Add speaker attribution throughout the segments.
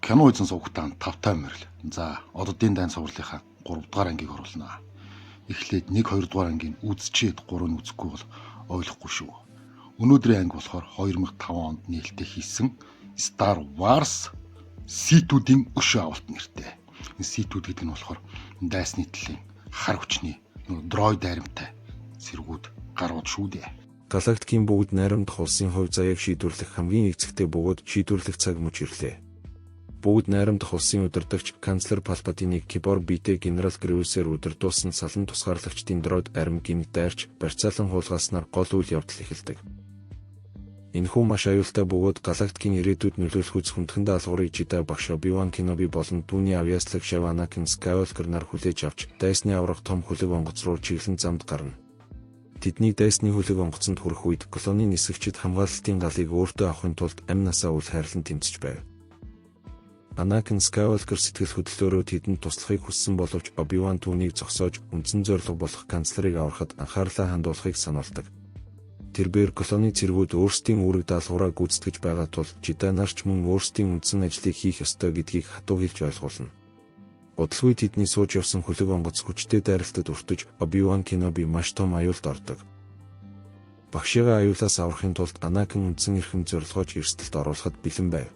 Speaker 1: Кино эзэн сувгтаан тавтай морил. За, Оддын дайн цувралынхаа 3 дугаар ангийг оруулнаа. Эхлээд 1 2 дугаар ангийг үзчихэд 3 нь үзэхгүй бол ойлгохгүй шүү. Өнөөдрийн анги болохоор 2005 онд нээлттэй хийсэн Star Wars Ситүүдийн өшөө авалт нэртэй. Энэ Ситүүд гэдэг нь болохоор дайсны төлөлийн хар хүчний нөгөө дроид аримтай цэргүүд гарууд шүү дээ.
Speaker 2: Галактикийн бүгд найрамдах улсын хувь заяаг шийдвэрлэх хамгийн эгцэгтэй бөгөөд шийдвэрлэх цаг мөч ирлээ. Бүгд найрамдах улсын удирдагч канцлер Палпатиныг киборг биетэй генерал Гривусээр удирдуулсан салан тусгаарлагчдын дроид арим гинт дайрч барьцаалан хулгайлснаар гол үйл явдал эхэлдэг. Энэхүү маш аюултай бөгөөд галактикийн ирээдүйд нөлөөлөх үз хүндхэн даалгаврыг Жидай багш Оби-Ван Кеноби болон түүний авьяаслаг шав Анакин Скайуокер нар хүлээж авч дайсны аварга том хөлөг онгоц руу чиглэн замд гарна. Тэдний дайсны хөлөг онгоцонд хүрэх үед колонийн нисгэгчид хамгаалалтын галыг өөртөө авахын тулд амь насаа үл хайрлан тэмцэж байв. Анакин Скайуокер сэтгэл хөдлөлөөрөө тэдэнд туслахыг хүссэн боловч Оби-Ван түүнийг зогсоож үндсэн зорилго болох канцлерыг аврахад анхаарлаа хандуулахыг сануулдаг. Тэрбээр колони цэргүүд өөрсдийн үүрэг даалгавраа гүйцэтгэж байгаа тул Жидай нар ч мөн өөрсдийн үндсэн ажлыг хийх ёстой гэдгийг хатуу хэлж ойлгуулна. Удалгүй тэдний сууж явсан хөлөг онгоц хүчтэй дайралтад өртөж Оби-Ван Кеноби маш том аюулд ордог. Багшигаа аюулаас аврахын тулд Анакин үндсэн эрхэм зорилгооч эрсдэлд оруулахад бэлэн байв.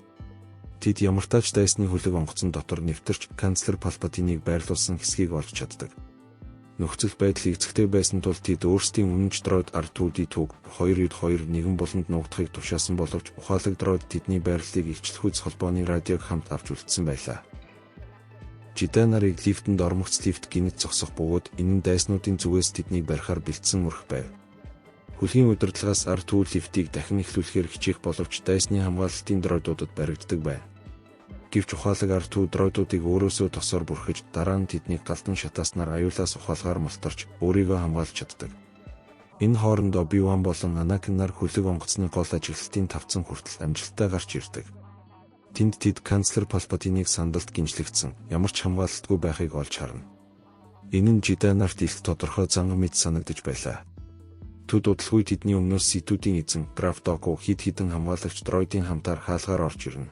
Speaker 2: Тэд ямартаа ч дайсны хөлөг онгоцон дотор нэвтэрч канцлер Палпатиныг байрлуулсан хэсгийг олж чаддаг. Нөхцөл байдал эцэгтэй байсан тул тэд өөрсдийн үнэнч дроид R2D2 2.2 нэгэн буланд нуугдахыг тушаасан боловч ухаалаг дроид тэдний байрлалыг илчлэхүйц холбооны радиог хамт авч үлдсэн байлаа. Жидай нарыг лифтэнд ормогц лифт гинэт зогсох бөгөөд энэ нь дайснуудын зүгээс тэднийг барихаар бэлдсэн өрх байв. Хөлгийн удирдлагаас R2 лифтийг дахин эхлүүлэхээр хичээх боловч дайсны хамгаалалтын дроидуудад баригддаг байв. Гэвч ухаалаг R2 дроидуудыг өөрөөсөө тосоор бүрхэж дараа нь тэднийг галдан шатааснаар аюулаас ухаалгаар мултарч өөрийгөө хамгаалж чаддаг. Энэ хооронд Оби-Ван болон Анакин нар хөлөг онгоцны гол ажиглалтын тавцан хүртэл амжилттай гарч ирдэг. Тэнд тэд канцлер Палпатиныг сандалд гинжлэгдсэн, ямар ч хамгаалалтгүй байхыг олж харна. Энэ нь Жидай нарт илт тодорхой занга мэт санагдаж байлаа. Төд удалгүй тэдний өмнөөс Ситүүдийн эзэн Граф Доку хэд хэдэн хамгаалагч дроидын хамтаар хаалгаар орж ирнэ.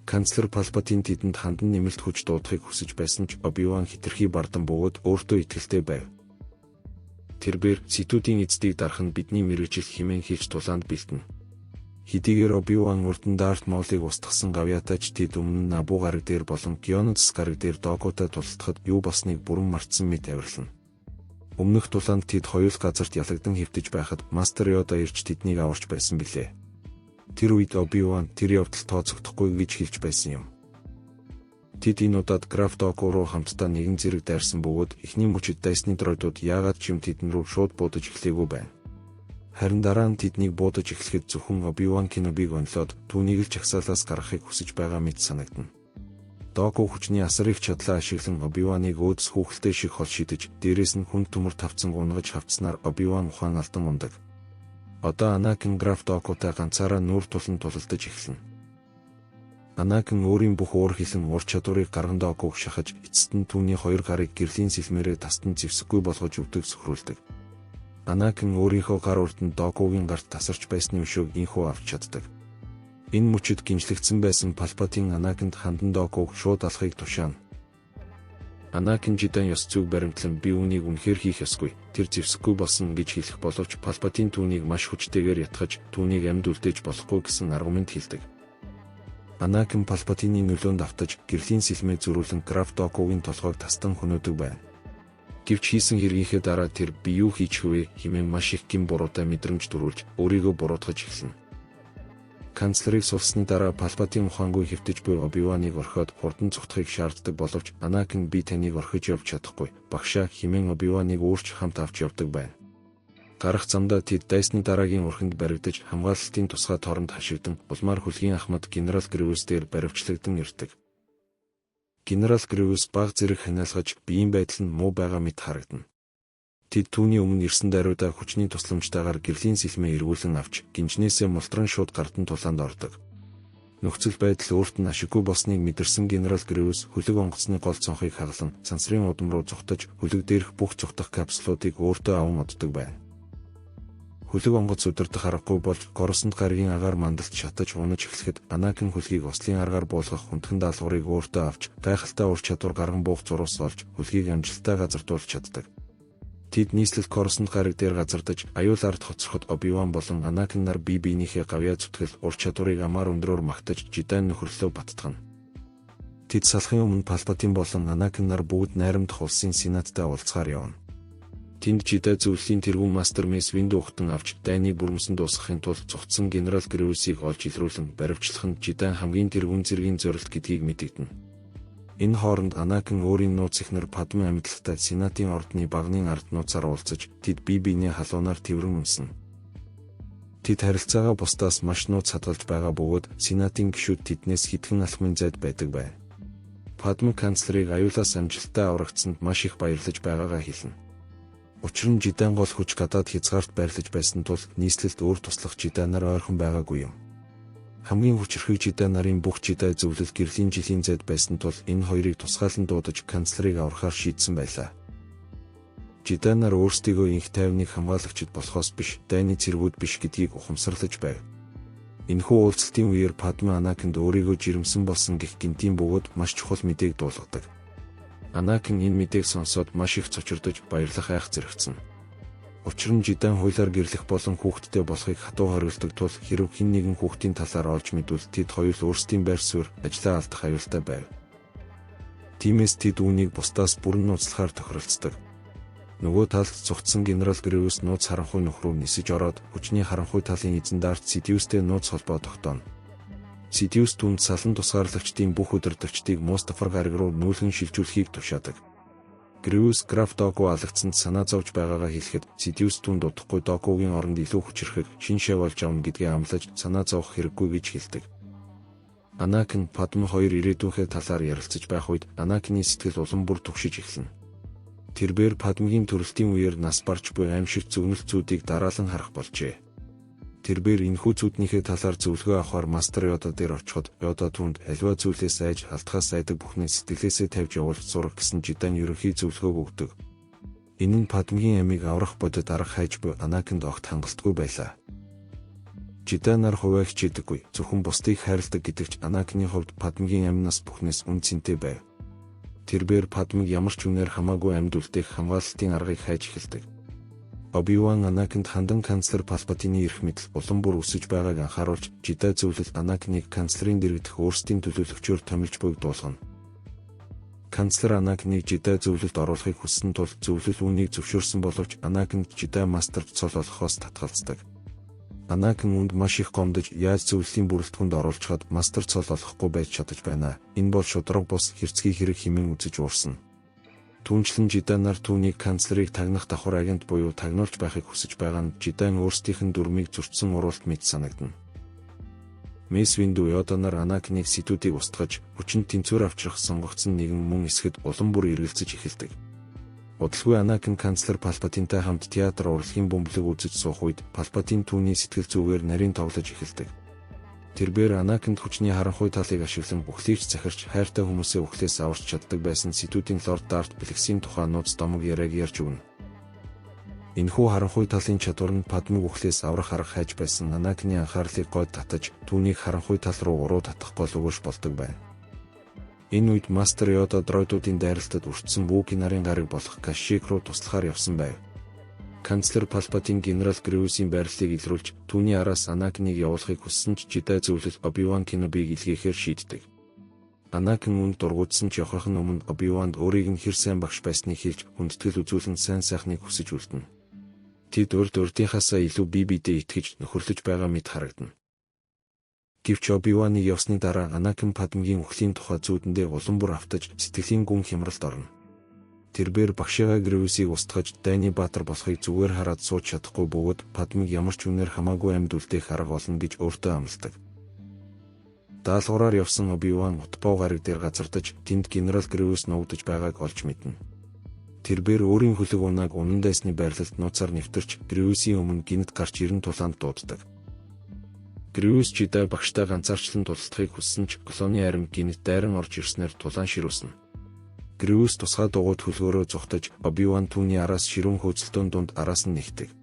Speaker 2: Канцлер Палпатин тэдэнд хандан нэмэлт хүч дуудахыг хүсэж байсан ч Оби-Ван хэтэрхий бардан бөгөөд өөртөө итгэлтэй байв. Тэрбээр Ситүүдийн эздийг дарах нь бидний мэргэжил хэмээн хэлж тулаанд бэлдэнэ. Хэдийгээр Оби-Ван урд нь Дарт Маулыг устгасан гавьяатай ч тэд өмнө нь Набу гараг дээр болон Геонодс гараг дээр Докутай тулалдахад юу болсныг бүрэн мартсан мэт авирлана. Өмнөх тулаанд тэд хоёул газарт ялагдан хэвтэж байхад Мастер Йода ирж тэднийг аварч байсан билээ. Тэр үед Оби-Ван тэр явдал тооцогдохгүй гэж хэлж байсан юм. Тэд энэ удаад Граф Доку руу хамтдаа нэгэн зэрэг дайрсан бөгөөд эхний мөчид дайсны дроидууд яагаад ч юм тэдэн рүү шууд буудаж эхлэегүй байна. Харин дараа нь тэднийг буудаж эхлэхэд зөвхөн Оби-Ван Кенобиг онилоод түүнийг л жагсаалаас гаргахыг хүсэж байгаа мэт санагдана. Доку хүчний асар их чадлаа ашиглан Оби-Ваныг өөдөс хүүхэлтэй шиг хол шидэж, дээрээс нь хүнд төмөр тавцан унгаж хавцсанаар Оби-Ван ухаан алдан ундаг. Одоо Анакин Граф Докутай ганцаараа нүүр тулан тулалдаж эхэлнэ. Анакин өөрийн бүх уур хилэн ур чадварыг гарган Докуг шахаж, эцэст нь түүний хоёр гарыг гэрлийн сэлмээрээ тастан зэвсэггүй болгож өвдөг сөхрүүлдэг. Анакин өөрийнхөө гар урд нь Докугийн гарт тасарч байсны өшөөг инхүү авч чаддаг. Энэ мөчид гинжлэгдсэн байсан Палпатин Анакинд хандан Докуг шууд алахыг тушаана. Анакин Жидан ёс зүйг баримтлан би үүнийг үнэхээр хийх ёсгүй, тэр зэвсэггүй болсон гэж хэлэх боловч Палпатин түүнийг маш хүчтэйгээр ятгах, түүнийг амьд үлдээж болохгүй гэсэн аргумент хэлдэг. Анакин Палпатины нөлөөнд автаж гэрлийн сэлмээ зөрүүлэн Граф Докугийн толгойг тастан хөнөөдөг байна. Гэвч хийсэн хэргийнхээ дараа тэр би юу хийчих вэ хэмээн маш их гэм буруутай мэдрэмж төрүүлж өөрийгөө буруутгаж эхэлнэ. Канцлерыг сулсны дараа Палпатин ухаангүй хэвтэж буй Оби-Ваныг орхиод хурдан зугтахыг шаарддаг боловч Анакин би таныг орхиж явж чадахгүй, багшаа хэмээн Оби-Ваныг өөрч хамт авч явдаг байна. Гарах замдаа тэд дайсны дараагийн өрхөнд баригдаж хамгаалалтын тусгай торонд хашигдан улмаар хөлгийн ахмад генерал Гривус дээр баривчлагдан ирдэг. Генерал Гривус баг зэрэг ханиалгаж биеийн байдал нь муу байгаа мэт харагдана. Тэд түүний өмнө ирсэн даруйдаа хүчний тусламжтайгаар гэрлийн сэлмээ эргүүлэн авч гинжнээсээ мултран шууд гардан тулаанд ордог. Нөхцөл байдал өөрт нь ашиггүй болсныг мэдэрсэн генерал Гривус хөлөг онгоцны гол цонхыг хаглан сансрын удам руу зугтаж хөлөг дээрх бүх зугтах капсулуудыг өөртөө аван оддог байна. Хөлөг онгоц удирдах аргагүй болж Корусант гаригийн агаар мандалд шатаж унаж эхлэхэд Анакин хөлгийг ослын аргаар буулгах хүндхэн даалгаврыг өөртөө авч гайхалтай ур чадвар гарган буух зурус олж хөлгийг амжилттай газардуулж чаддаг. Тэд нийслэл Корусант гариг дээр газардаж аюул ард хоцроход Оби-Ван болон Анакин нар бие биенийхээ гавьяа зүтгэл ур чадварыг амар өндрөөр магтаж Жидай нөхөрлөлөө баттгана. Тэд салахын өмнө Палпатин болон Анакин нар бүгд найрамдах улсын сенаттай уулзахаар явна. Тэнд Жидай зөвлөлийн тэргүүн мастер Мейс Винду ухтан авч дайныг бүрмөсөн дуусгахын тулд зугтсан генерал Гривусыг олж илрүүлэн баривчлах нь Жидай хамгийн тэргүүн зэргийн зорилт гэдгийг мэдэгдэнэ. Энэ хооронд Анакин өөрийн нууц эхнэр Падме амьдлалтай Сенатын ордны багны ард нууцаар уулзаж тэд бие биенээ халуунаар тэврэн үнснэ. Тэд харилцаагаа бусдаас маш нууц хадгалж байгаа бөгөөд Сенатын гишүүд тэднээс хэдхэн алхмын зайд байдаг байв. Падме канцлерыг аюулаас амжилттай аврагдсанд маш их баярлаж байгаагаа хэлнэ. Учир нь Жидан гол хүч гадаад хязгаарт байрлаж байсан тул нийслэлд өөр туслах Жидай нар ойрхон байгаагүй юм. Хамгийн хүчирхэг Жидай нарын бүх Жидай зөвлөл гэрлийн жилийн зайд байсан тул энэ хоёрыг тусгаалan дуудаж канцлерыг аврахаар шийдсэн байлаа. Жидай нар өөрсдийгөө инх тайвныг хамгаалагчид болохоос биш, дайны цэргүүд биш гэдгийг ухамсарлаж байв. Энэхүү уулзалтын үеэр Падме Анакинд өөрийгөө жирэмсэн болсон гэх гэнтийн бөгөөд маш чухал мэдээг дуулгадаг. Анакин энэ мэдээг сонсоод маш их цочирдож баярлах айх зэрэгцэнэ. Учир нь Жидан хуулиар гэрлэх болон хүүхэдтэй болохыг хатуу хориглодог тул хэрв хэн нэгэн хүүхдийн талаар олж мэдвэл тэд хоёул өөрсдийн байр суурь ажлаа алдах аюултай байв. Тиймээс тэд үүнийг бусдаас бүрэн нууцлахаар тохиролцдог. Нөгөө талд зугтсан генерал Гривус нууц харанхуй нөх рүү нисэж ороод хүчний харанхуй талын эзэн Дарт Сидиустэй нууц холбоо тогтооно. Сидиус түүнд салан тусгаарлагчдын бүх удирдагчдыг Мустафар гариг руу нүүлгэн шилжүүлэхийг тушаадаг. Гривус граф Доку алагдсанд санаа зовж байгаагаа хэлэхэд Сидиус түүнд удахгүй Докугийн оронд илүү хүчирхэг шин шав олж авна гэдгээ амлаж санаа зовох хэрэггүй гэж хэлдэг. Анакин Падме хоёр ирээдүйнхээ талаар ярилцаж байх үед Анакины сэтгэл улам бүр түгшиж эхэлнэ. Тэрбээр Падмегийн төрөлтийн үеэр нас барж буй аймшигт зөгнөлт зүүдийг дараалан харах болжээ. Тэрбээр энэхүү зүүднийхээ талаар зөвлөгөө авахар мастер Йода дээр очиход Йода түүнд аливаа зүйлээс айж алдахаас айдаг бүхнээ сэтгэлээсээ тавьж явуул сурах гэсэн Жидан ерөнхий зөвлөгөөг өгдөг. Энэ нь Падмегийн амийг аврах бодит арга хайж буй Анакинд огт хангалтгүй байлаа. Жидай нар хувиа хичээдэггүй, зөвхөн бусдыг хайрладаг гэдэг ч Анакины хувьд Падмегийн амнаас бүхнээс үн цэнтэй байв. Тэрбээр Падмег ямар ч үнээр хамаагүй амьд үлдээх хамгаалалтын аргыг хайж эхэлдэг. Оби-Ван Анакинд хандан канцлер Палпатины эрх мэдэл улам бүр өсөж байгааг анхааруулж, Жидай зөвлөл Анакиныг канцлерын дэргэдэх өөрсдийн төлөөлөгчөөр томилж буйг дуулгана. Канцлер Анакиныг Жидай зөвлөлд оруулахыг хүссэн тул зөвлөл үүнийг зөвшөөрсөн боловч Анакинд Жидай мастерт цол олохоос татгалздаг. Анакин үүнд маш их гомдож яаж зөвлөлийн бүрэлдэхүүнд оруулчихад мастер цол олохгүй байж чадаж байна. Энэ бол шударга бус хэрцгий хэрэг хэмээн үзэж уурсан. Түүнчлэн Жидай нар түүнийг канцлерыг тагнах давхар агент буюу тагнуулж байхыг хүсэж байгаа нь Жидан өөрсдийнх нь дүрмийг зөрчсөн уруулт мэт санагдана. Мейс Винду Йода нар Анакиныг сэдвүүдийг устгаж хүчин тэнцвэр авчрах сонгогдсон нэгэн мөн эсэхэд улам бүр эргэлзэж эхэлдэг. Удалгүй Анакин канцлер Палпатинтай хамт театр урлагийн бөмбөлөг үзэж суух үед Палпатин түүний сэтгэл зүгээр нарийн тоглож эхэлдэг. Тэрбээр Анакинд хүчний харанхуй талыг ашиглан бүхлийг ч захирч хайртай хүмүүсээ үхлээс аварч чаддаг байсан сэдвүүдийн лорд Дарт Блексийн тухай нууц домог яриаг ярьж өгнө. Энэхүү харанхуй талын чадвар нь Падмег үхлээс аврах арга хайж байсан Анакины анхаарлыг гойд татаж түүнийг харанхуй тал руу уруу татах гол өгөөш болдог байна. Энэ үед мастер Йода дроидуудын дайралтад өртсөн Вуки нарын гариг болох Кашик руу туслахаар явсан байв. Канцлер Палпатин генерал Гривусийн байрлалыг илрүүлж түүний араас Анакиныг явуулахыг хүссэн ч Жидай зөвлөл Оби-Ван Кенобиг илгээхээр шийддэг. Анакин үүнд дургуутсан ч явахын өмнө Оби-Ванд өөрийг нь хэр сайн багш байсныг хэлж хүндэтгэл үзүүлэн сайн сайхныг хүсэж үлдэнэ. Тэд урд урдынхаасаа илүү бие биедээ итгэж нөхөрлөж байгаа мэт харагдана. Гэвч Оби-Ваныг явсны дараа Анакин Падмегийн үхлийн тухай зүүдэндээ улам бүр автаж сэтгэлийн гүн хямралд орно. Тэрбээр багшигаа Гривусыг устгаж дайны баатар болохыг зүгээр хараад сууж чадахгүй бөгөөд Падмег ямар ч үнээр хамаагүй амьд үлдээх арга олно гэж өөртөө амладаг. Даалгавраар явсан Оби-Ван Утбау гариг дээр газардаж тэнд генерал Гривус нуугдаж байгааг олж мэднэ. Тэрбээр өөрийн хөлөг унааг унан дайсны байрлалд нууцаар нэвтэрч Гривусийн өмнө гинэт гарч ирэн тулаанд дууддаг. Гривус Жидай багштай ганцаарчлан тулалдахыг хүссэн ч клоны арим гинэт дайран орж ирснээр тулаан ширүүснэ. Гривус тусгай дугуйд хөлгөөрөө зугтаж Оби-Ван түүний араас ширүүн хөөцөлдөөн дунд араас нь нэгдэг.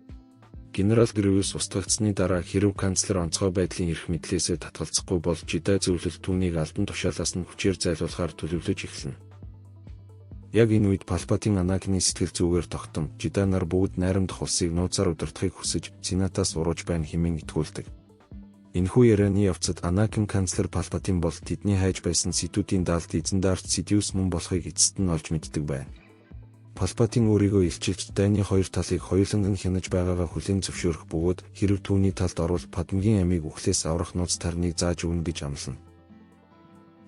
Speaker 2: Генерал Гривус устгагдсаны дараа хэрэв канцлер онцгой байдлын эрх мэдлээсээ татгалзахгүй бол Жидай зөвлөл түүнийг албан тушаалаас нь хүчээр зайлуулахаар төлөвлөж эхэлнэ. Яг энэ үед Палпатин Анакины сэтгэл зүгээр тогтон Жидай нар бүгд найрамдах улсыг нууцаар удирдахыг хүсэж Сенатаас урууж байна хэмээн итгүүлдэг. Энэхүү ярианы явцад Анакин канцлер Палпатин бол тэдний хайж байсан Ситүүдийн даалт эзэн Дарт Сидиус мөн болохыг эцэст нь олж мэддэг байна. Палпатин өөрийгөө илчилж дайны хоёр талыг хоёуланг нь хянаж байгаагаа хүлээн зөвшөөрөх бөгөөд хэрэв түүний талд орвол Падмгийн амийг үхлээс аврах нууц тарныг зааж өгнө гэж амлана.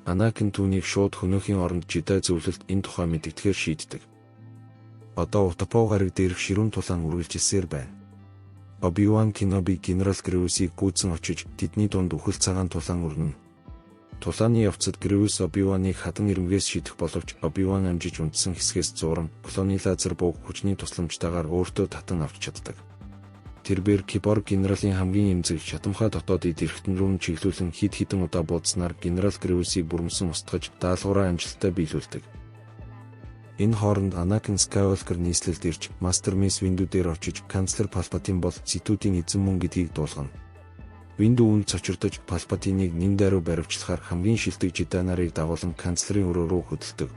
Speaker 2: Анакин түүнийг шууд хөнөөхийн оронд Жидай зөвлөлд энэ тухай мэдэгдэхээр шийддэг. Одоо Утапов гараг дээрх ширүүн тулаан үргэлжилсээр байна. Оби-Ван Кеноби генерал Гривусыг гүйцэн очиж тэдний дунд үхэл цагаан тулаан өрнөнө. Тулааны явцад Гривус Оби-Ваныг хадан ирмэгээс шидэх боловч Оби-Ван амжиж унтсан хэсгээс зууран клоны лазер бууг хүчний тусламжтайгаар өөртөө татан авч чаддаг. Тэрбээр киборг генералийн хамгийн эмзэг шатамхай дотоод эд эрхтэн рүү чиглүүлэн хэд хэдэн удаа буудсанаар генерал Гривусыг бүрэмсэн устгаж даалгавраа амжилттай биелүүлдэг. Энэ хооронд Анакин Скайуокер нийслэлд ирж Мастер Мейс Винду дээр очиж канцлер Палпатин бол Ситүүдийн эзэн мөн гэдгийг дуулгана. Винду үүнд цочирдож Палпатиныг нэн дайруу баривчлахаар хамгийн шилдэг Жидай нарыг дагуулан канцлерын өрөө рүү хөдөлдөг.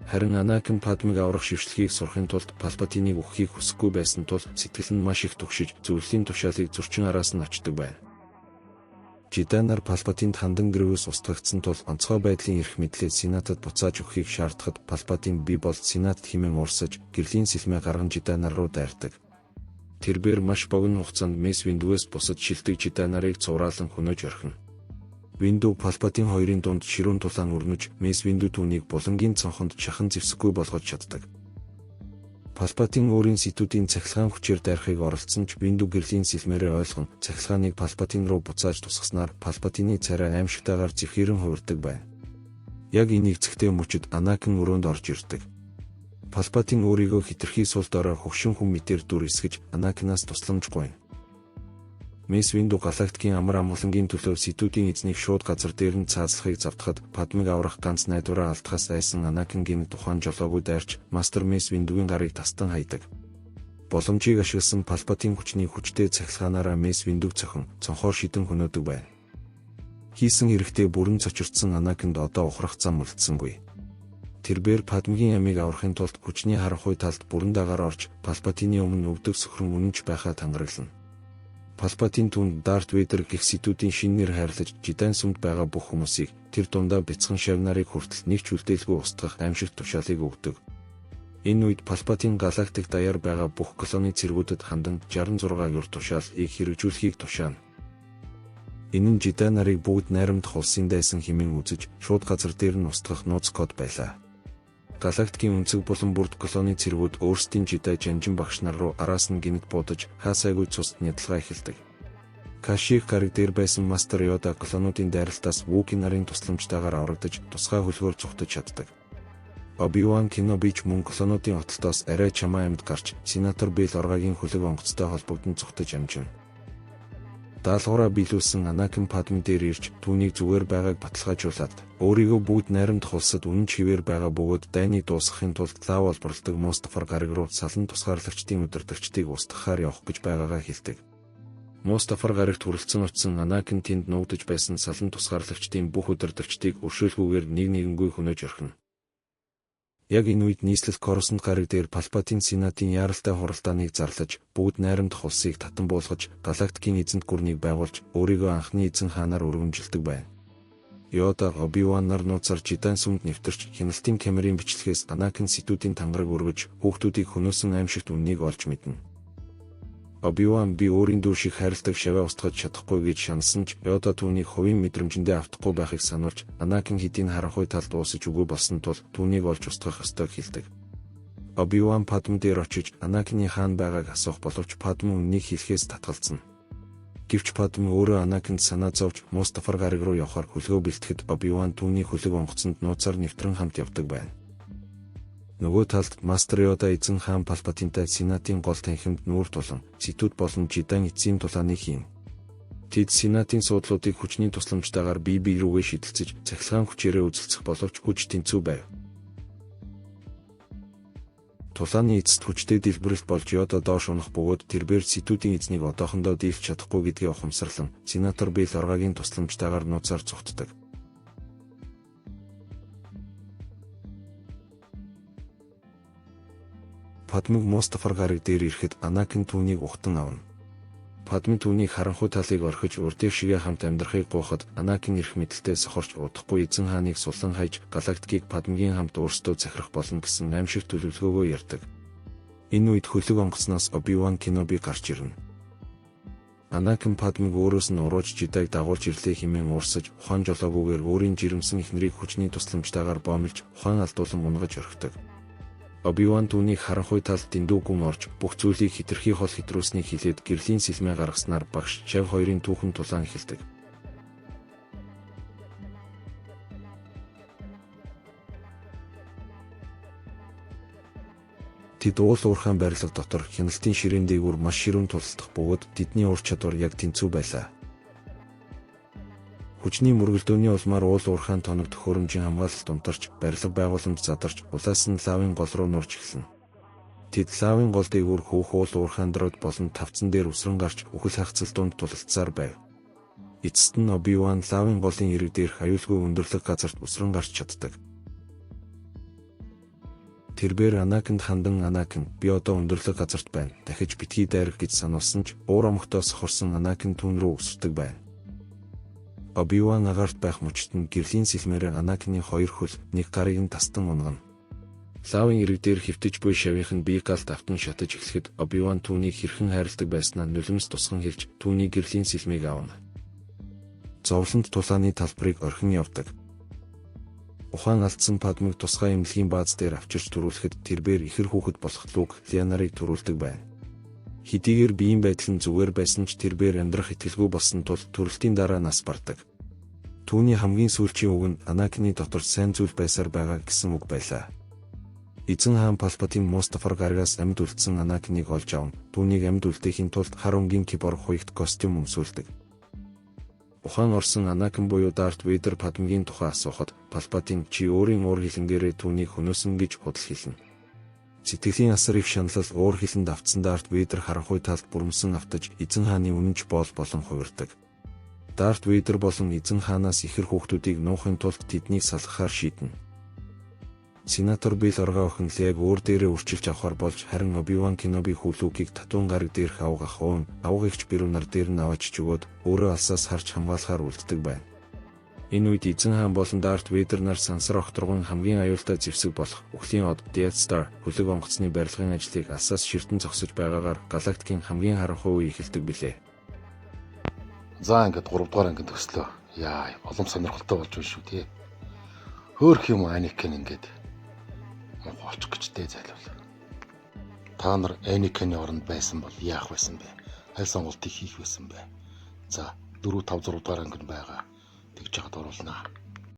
Speaker 2: Харин Анакин Падмыг аврах шившлэгийг сурахын тулд Палпатиныг үхэхийг хүсэхгүй байсан тул сэтгэл нь маш их түгшиж зөвлөлийн тушаалыг зөрчин араас нь очдог байна. Жидай нар Палпатинд хандан Гривус устгагдсан тул онцгой байдлын эрх мэдлээ Сенатад буцааж өгөхийг шаардахад Палпатин би бол Сенатад хэмээн уурсаж гэрлийн сэлмээ гарган Жидай нар руу дайрдаг. Тэрбээр маш богино хугацаанд Мейс Виндүгээс бусад шилдэг Жидай нарыг цувраалан хөнөөж орхино. Винду Палпатин хоёрын дунд ширүүн тулаан өрнөж Мейс Винду түүнийг булангийн цонхонд шахан зэвсэггүй болгож чаддаг. Палпатин өөрийн ситүүдийн цахилгаан хүчээр дайрахыг оролдсон ч Винду гэрлийн сэлмээрээ ойлгон цахилгааныг Палпатин руу буцааж тусгаснаар Палпатины царай аимшигтайгаар зэвхээрэн хувирдаг байна. Яг энэ нэгцэгтэй мөчид Анакин өрөөнд орж ирдэг. Палпатин өөрийгөө хэтэрхий сул дорой хөгшин хүн мэтээр дүр эсгэж Анакинаас тусламж гуйна. Мейс Винду галактикийн амар амгалангийн төлөө Ситүүдийн эзнийг шууд газар дээр нь цаазлахыг завтахад Падмыг аврах ганц найдвараа алдахаас айсан Анакин гэмт ухаан жолоогүй дайрч Мастер Мейс Виндүгийн гарыг тастан хайдаг. Боломжийг ашигласан Палпатин хүчний хүчтэй цахилгаанаараа Мейс Виндүг цохин цонхоор шидэн хөнөөдөг байна. Хийсэн хэрэгтээ бүрэн цочирдсан Анакинд одоо ухрах зам үлдсэнгүй. Тэрбээр Падмгийн амийг аврахын тулд хүчний харанхуй талд бүрэн дагаар орж Палпатины өмнө өвдөг сөхрөн үнэнч байхаа тангараглана. Палпатин түүнд Дарт Вейдер гэх ситүүдийн шинэ нэр хайрлаж Жидан сүмд байгаа бүх хүмүүсийг тэр дундаа бяцхан шав нарыг хүртэл нэг ч үлдээлгүй устгах аимшигт тушаалыг өгдөг. Энэ үед Палпатин галактик даяар байгаа бүх колони цэргүүдэд хандан 66 юр тушаалыг хэрэгжүүлэхийг тушаана. Энэ нь Жидай нарыг бүгд найрамдах улсын дайсан хэмээн үзэж шууд газар дээр нь устгах нууц код байлаа. Галактикийн өнцөг булан бүрд колони цэргүүд өөрсдийн Жидай жанжин багш нар руу араас нь гинэт буудаж хаасайгүй цусд нядалгаа эхэлдэг. Каших гараг дээр байсан Мастер Йода колонуудын дайралтаас Вуки нарын тусламжтайгаар аврагдаж тусгай хөлгөөр зүхтэж чаддаг. Оби-Ван Кеноби ч мөн колонуудын отолтоос арай чамаа амьд гарч сенатор Бэл Оргагийн хөлөг онгоцтой холбогдон зүхтэж амжина. Даалгавраа биелүүлсэн Анакин Падме дээр ирж түүнийг зүгээр байгааг баталгаажуулаад өөрийгөө бүгд найрамдах улсад үнэн чивээр байгаа бөгөөд дайныг дуусгахын тулд лав олборлдог Мустафар гараг руу салан тусгаарлагчдын удирдагчдыг устгахаар явах гэж байгаагаа хэлдэг. Мустафар гарагт хүрэлцэн очсон Анакин тэнд нуугдаж байсан салан тусгаарлагчдын бүх удирдагчдыг өршөөлгүйгээр нэг нэгэнгүй хөнөөж орхино. Яг энэ үед нийслэл Корусант гараг дээр Палпатин Сенатын яаралтай хуралдааныг зарлаж, бүгд найрамдах улсыг татан буулгаж, галактикийн эзэнт гүрнийг байгуулж, өөрийгөө анхны эзэн хаанаар өргөмжилдэг байна. Йода Оби-Ван нар нууцаар Жидан сүмд нэвтэрч, хяналтын камерын бичлэгээс Анакин ситүүдийн тангараг өргөж, хүүхдүүдийг хөнөөсөн аимшигт үннийг олж мэднэ. Оби-Ван би өөрийн дүү шиг хайрладаг шаваа устгаж чадахгүй гэж шаналсан ч Йода түүнийг хувийн мэдрэмжиндээ автахгүй байхыг сануулж, Анакин хэдийн харанхуй талд уусаж үгүй болсон тул түүнийг олж устгах ёстойг хэлдэг. Оби-Ван Падме дээр очиж Анакины хаана байгааг асуух боловч Падме үннийг хэлэхээс татгалзана. Гэвч Падме өөрөө Анакинд санаа зовж Мустафар гараг руу явахаар хөлгөө бэлтгэхэд Оби-Ван түүний хөлөг онгоцонд нууцаар нэвтрэн хамт явдаг байна. Нөгөө талд Мастер Йода эзэн хаан Палпатинтай Сенатын гол танхимд нүүр тулан Ситүүд болон Жидан эцсийн тулааныг хийнэ. Тэд Сенатын суудлуудыг хүчний тусламжтайгаар бие бие рүүгээ шидэлцэж цахилгаан хүчээрээ үзэлцэх боловч хүч тэнцүү байв. Тулааны эцэст хүчтэй дэлбэрэлт болж Йода доош унах бөгөөд тэрбээр Ситүүдийн эзнийг одоохондоо дийлж чадахгүй гэдгээ ухамсарлан сенатор Бейл Оргагийн тусламжтайгаар нууцаар зугтдаг. Падмиг Мустафар гараг дээр ирэхэд Анакин түүнийг ухтан авна. Падми түүнийг харанхуй талыг орхиж урдыг шигээ хамт амьдрахыг гуйхад Анакин эрх мэдэлтэй сохорч удахгүй эзэн хааныг суллан хайж галактикийг Падмигийн хамт өөрсдөө захирах болно гэсэн аимшиг төлөвлөгөөгөө ярьдаг. Энэ үед хөлөг онгоцноос Оби-Ван Кеноби гарч ирнэ. Анакин Падмиг өөрөөс нь урууж Жедайг дагуулж ирлээ хэмээн уурсаж ухаан жолоогүйгээр өөрийн жирэмсэн эхнэрийг хүчний тусламжтайгаар боомлж ухаан алдуулан унгаж орхидог. Оби-Ван түүнийг харанхуй талд дэндүү гүн орж бүх зүйлийг хэтэрхий хол хэтрүүлснийг хэлээд гэрлийн сэлмээ гаргаснаар багш шав хоёрын түүхэн тулаан эхэлдэг. Тэд уул уурхайн барилга дотор хяналтын ширээн дээгүүр маш ширүүн тулалдах бөгөөд тэдний ур чадвар яг тэнцүү байлаа. Хүчний мөргөлдөөний улмаар уул уурхайн тоног төхөөрөмжийн хамгаалалт унтарч, барилга байгууламж задарч, улаас нь лавын гол руу нурж эхэлнэ. Тэд лавын гол дээгүүр хөөх уул уурхайн дроид болон тавцан дээр үсрэн гарч үхэл хагцал дунд тулалдсаар байв. Эцэст нь Оби-Ван лавын голын эрэг дээрх аюулгүй өндөрлөг газарт үсрэн гарч чаддаг. Тэрбээр Анакинд хандан Анакин би одоо өндөрлөг газарт байна. Дахиж битгий дайрах гэж сануулсан ч уур омогтоо сохорсон Анакин түүн рүү өсөрдөг байна. Оби-Ван агаарт байх мөчт нь гэрлийн сэлмээрээ Анакины хоёр хөл нэг гарыг нь тастан унгана. Лавын эрэг дээр хэвтэж буй шавийнх нь бие галд автан шатаж эхлэхэд Оби-Ван түүнийг хэрхэн хайрладаг байснаа нулимс тусган хэлж түүний гэрлийн сэлмийг авна. Зовлонт тулааны талбарыг орхин явдаг. Ухаан алдсан Падмиг тусгай эмнэлгийн бааз дээр авчирч түрүүлэхэд тэрбээр ихэр хүүхэд болох Лүк Леонарыг түрүүлдэг байна. Хэдийгээр биеийн байдал нь зүгээр байсан ч тэрбээр амьдрах итгэлгүй болсон тул төрөлтийн дараа нас бардаг. Түүний хамгийн сүүлчийн үг нь Анакины дотор сайн зүйл байсаар байгаа гэсэн үг байлаа. Эзэн хаан Палпатин Мустафар гарагаас амьд үлдсэн Анакиныг олж авна. Түүнийг амьд үлдээхийн тулд хар өнгийн киборг хуягт костюм өмсүүлдэг. Ухаан орсон Анакин буюу Дарт Вейдер Падмигийн тухай асуухад Палпатин чи өөрийн уур хилэнгээрээ түүнийг хөнөөсөн гэж худал хэлнэ. Сэтгэлийн асар их шаналл уур хилэнд автсан Дарт Вейдер харанхуй талд бүрэмсэн автаж эзэн хааны үнэнч боол болон хувирдаг. Дарт Вейдер болон эзэн хаанаас ихэр хүүхдүүдийг нуухын тулд тэднийг салгахаар шийднэ. Сенатор Бил Оргоо охин Леаг өөр дээрээ өрчилж авахар болж харин Оби-Ван Кеноби хүү Лүкийг татван гараг дээрх авга ах уун авга эгч Бэрүү нар дээр нь аваачиж өгөөд өөрөө алсаас харж хамгаалахаар үлддэг байна. Энэ үед эзэн хаан болон Дарт Вейдер нар сансар огторгон хамгийн аюултай зэвсэг болох Үхлийн од Death Star хөлөг онгоцны барилгын ажлыг алсаас ширтэн зогсож байгаагаар галактикийн хамгийн харанхуй үе эхэлдэг билээ.
Speaker 1: За ингээд 3 дугаар анги төгслөө. Яа, олон сонирхолтой болж байна шүү тий. Хөөх юм Анакин ингээд муухай олчих гэж дээ зайлуул. Та нар Анакины оронд байсан бол яах байсан бэ? Аль сонголтыг хийх байсан бэ? За 4 5 6 дугаар анги нь байгаа. Тэгж яхад оруулнаа.